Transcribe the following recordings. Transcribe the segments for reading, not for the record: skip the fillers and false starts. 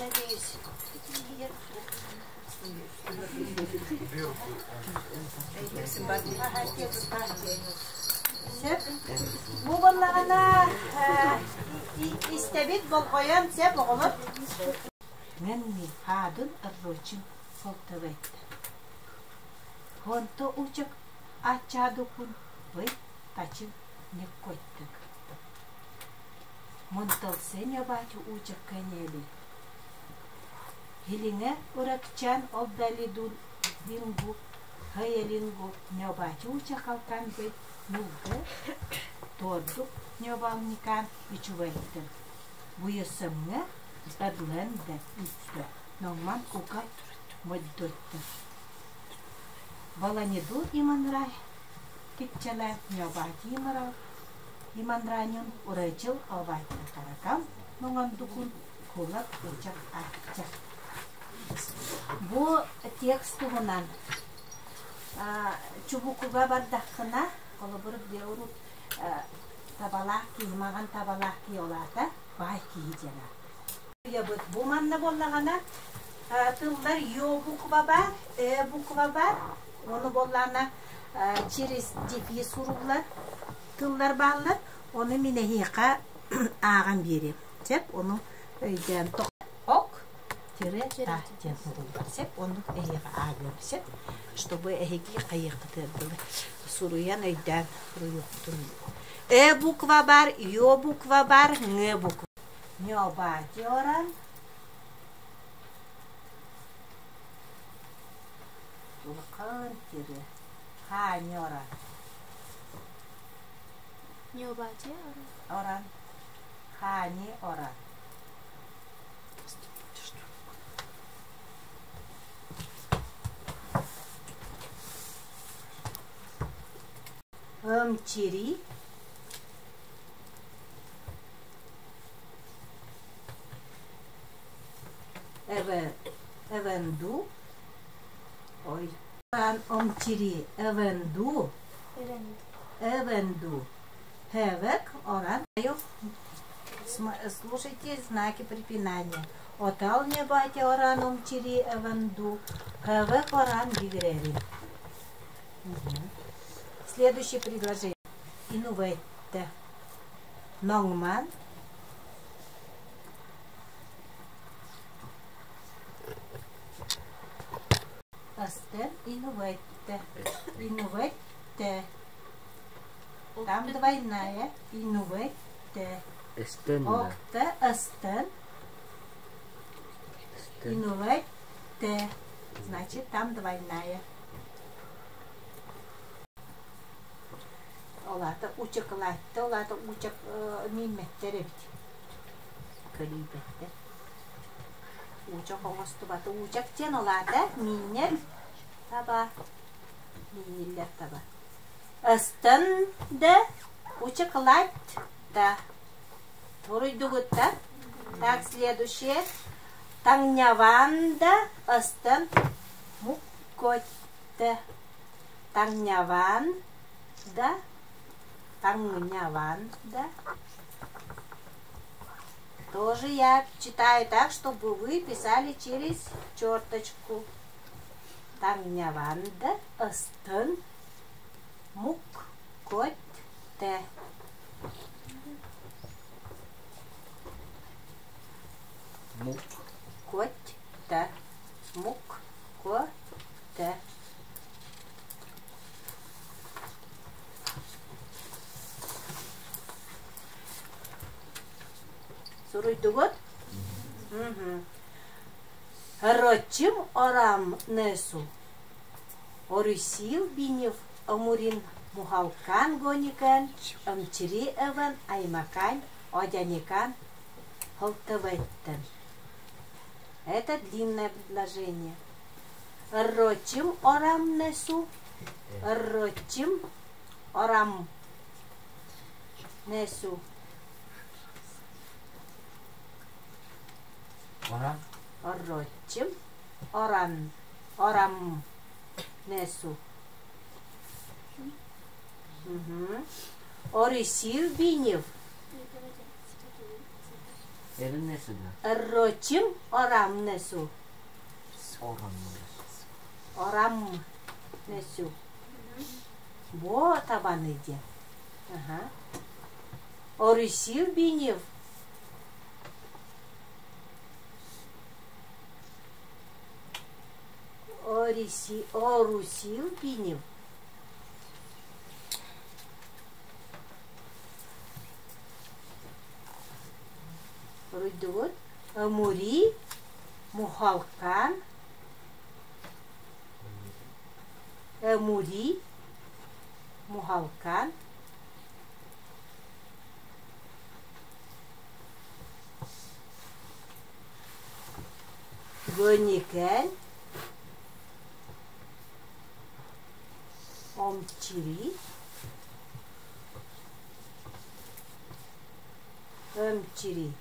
Надеюсь. Сөп. Бу буоллаҕына истэбит болҕойон сөп оҕолор. Мэнни хаадын ыррочин солтовайта. Хонто учак аччаадукун бый тачын неккоттык. Мунталсен ябати учак кэнели. Хилиҥэ уракчан олдалидун лингу хайалингу ньобаачы учакалтан бый нулгы тордук ньобалникан ичувайттын. Буйасымҥа ыдлан да үттэ, ноҥман ука моддуйтта. Баланиду иманрай кипчэлэ ньобаати имарал иманраньын урайчыл алвайтта каракам ноҥондукун кулак учак ачча. Бу текст туһунан чубукуга бардаххына, холобур, урут табалаах киһи, маҕан табалаах киһи олаата баай киһи диэн ааттыыр. Бу манна буоллаҕына тыллар ё буква бар, э буква бар, ону буоллаҕына через дефис суруллар тыллар бааллар, ону мин эһиэхэ ааҕан биэриэм. Сөп, ону өйдөөн ок тире та диэн суруллар. Сөп, оннук эһиэхэ ааҕыам сөп, чтобы эһиги хайыаххытыгар дылы суруйан өйдөөн суруйуоххутун. Э буква бар, ё буква бар, ҥ буква. Ньобаатиоран улахан тире хааньоран. Ньобаатиоран. Оран. Хаани оран. Ымчири Эвенду Ой. Омчири Эвенду Эвенду Хевек оран Слушайте знаки препинания. Отал не батя оран омчири эвенду, хевек оран бигрери. Следующее предложение. Инуветте. Ноҥман. Астен инуветте. Инуветте. Там двойная. Инуветте. Эстен. Окте астен. Инуветте. Значит, там двойная. Ол аата учакылаатта, ол аата учак мииммэттэр эбит. Көлүйбэттэр. Уучах оҥостубата. Уучах диэн ол аата мииннэр таба. Миинниллэр таба. Ыстан да учаклать да. Туруйдугут да. Так, следующее. Таҥняван да ыстан муккотте. Таҥняван да, таҥняван да. Тоже я читаю так, чтобы вы писали через черточку. Таҥняван да ыстын мук кот те. Мук. Кот те. Мук ко те. Суруйдугут? Рочим орам несу. Орусил бинев омурин мухалкан гоникан, ымчири эван аймакан, одяникан холтоветтен. Это длинное предложение. Рочим орам несу. Рочим орам несу. Оран. Орочим оран орам несу. Угу. Орисил бинев. Эрин несү да? Рочим орам несу. Орам несу. Орам несу. Бо табаны диэн. Аха. Орусив бинев. Ориси, орусив бинев. Руйдугут. Мури, Мухалкан, Мури, Мухалкан. Гөникэн, Омчири, Өмчири,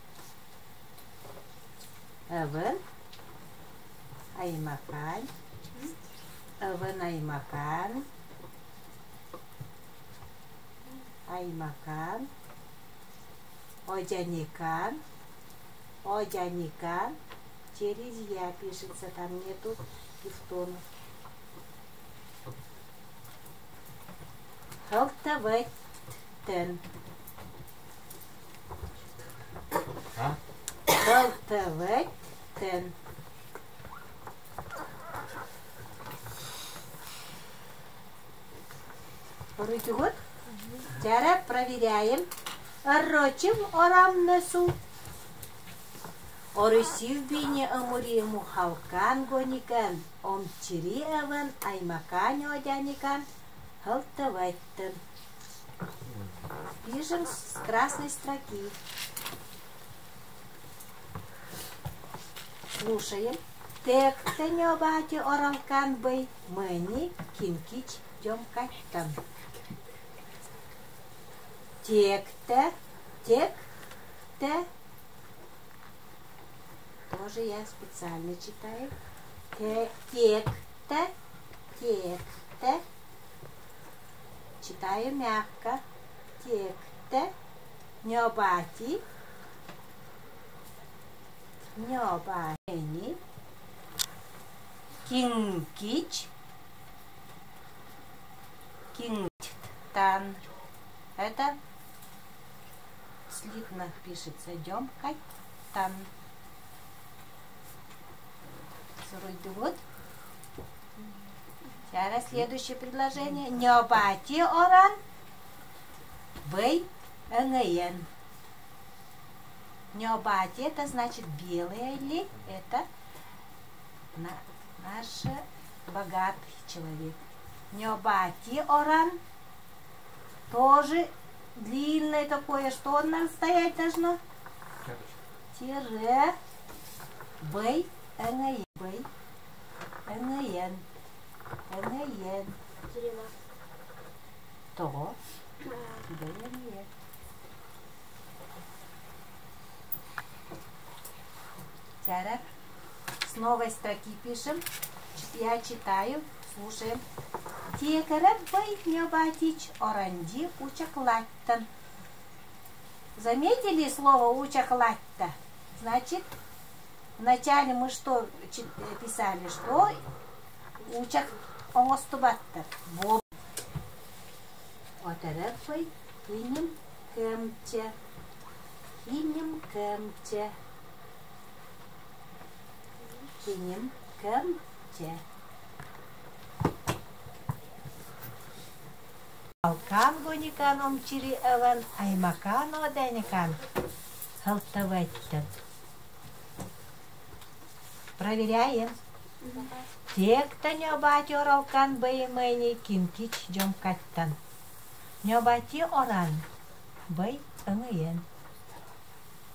Эвен, Аймакан, Эвен Аймакан, Аймакан, Одяникан, Одяникан, через Я пишется, там нету дифтонов. Халтаветтен. А? Халтаветтен. Руйдугут? Тяра, проверяем. Рочим орам несу. Орусив бине амури мухалкан гоникан, омчири аван аймакан одяникан, халтаветтен. Пишем с красной строки. Слушаем. Текте небати оралкан бый, мэни кинкич дёмкаттан. Текте, тек-те. Тоже я специально читаю. Тек-те, тек-те. Читаю мягко. Текте, небати, небани, кинкич, кинтан. Это слитно пишется. Идем каттан. Вот. Сейчас следующее предложение. Небати оран. Бэй эн. Небати это значит белый ли, это наш богатый человек. Небати оран тоже длинное такое, что нам стоять должно? Тире бэй эн бэй эн эн эн. То бэй эн. Тяра. С новой строки пишем. Я читаю, слушаем. Текереп небатич оранди учаклаттан. Заметили слово учаклатта? Значит, вначале мы что писали? Что учак оңостубатта. Отереппой хиним кэмче. Хиним кэмче. Хиним кэмче. Алкан гоникан омчири эвен, аймакан оденикан халтаветтен. Проверяем. Текта небати оралкан бэймэни кинкич дёмкаттан. Небати оран бэй ыңыен.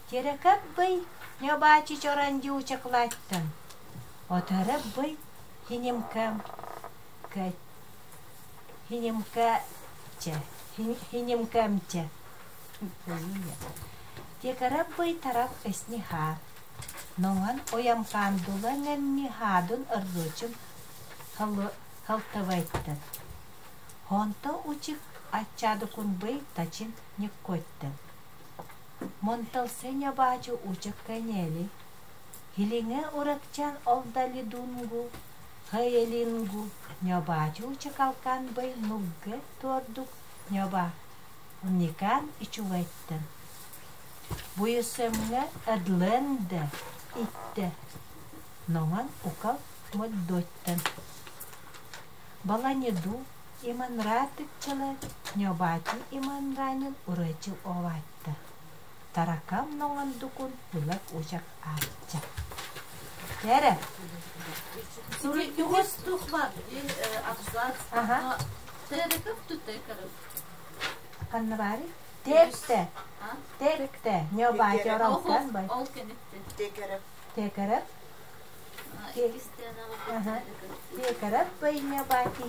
Терекеп бэй небати чоранди учаклаттан. Отереп бэй хинимкэм кэт. Хинимкэ-че. Хинимкэмче. Текереп бэй тарап эсниха. Ноңан оямкандула нэмми хадун ырручум халтавайттан. Хонто учик ачадукун бэй тачин никкоттан. Монталсе ньабаачы учакканели, Хилиҥэ уракчан олдалидунгу, Хайелингу, ньабаачы учакалкан бый нуггэ туордук ньаба, Уникан ичугэттэн. Буйусэмҥэ эдлэндэ иттэ, Ноҥон укал моддоттан. Баланиду иманраатыкчала ньабаачы иманранин урачы оваатта. Таракам ноҥондукун пылак учак аачча. Кэрэ. Суруйдугус тухма абзац. Ага. Тереков тутекаров. Ханна баары? Текте. Текте. Ньобаачы оралтан бай. Ол кенетте. Текереп. Текереп. Текереп бай ньобаати.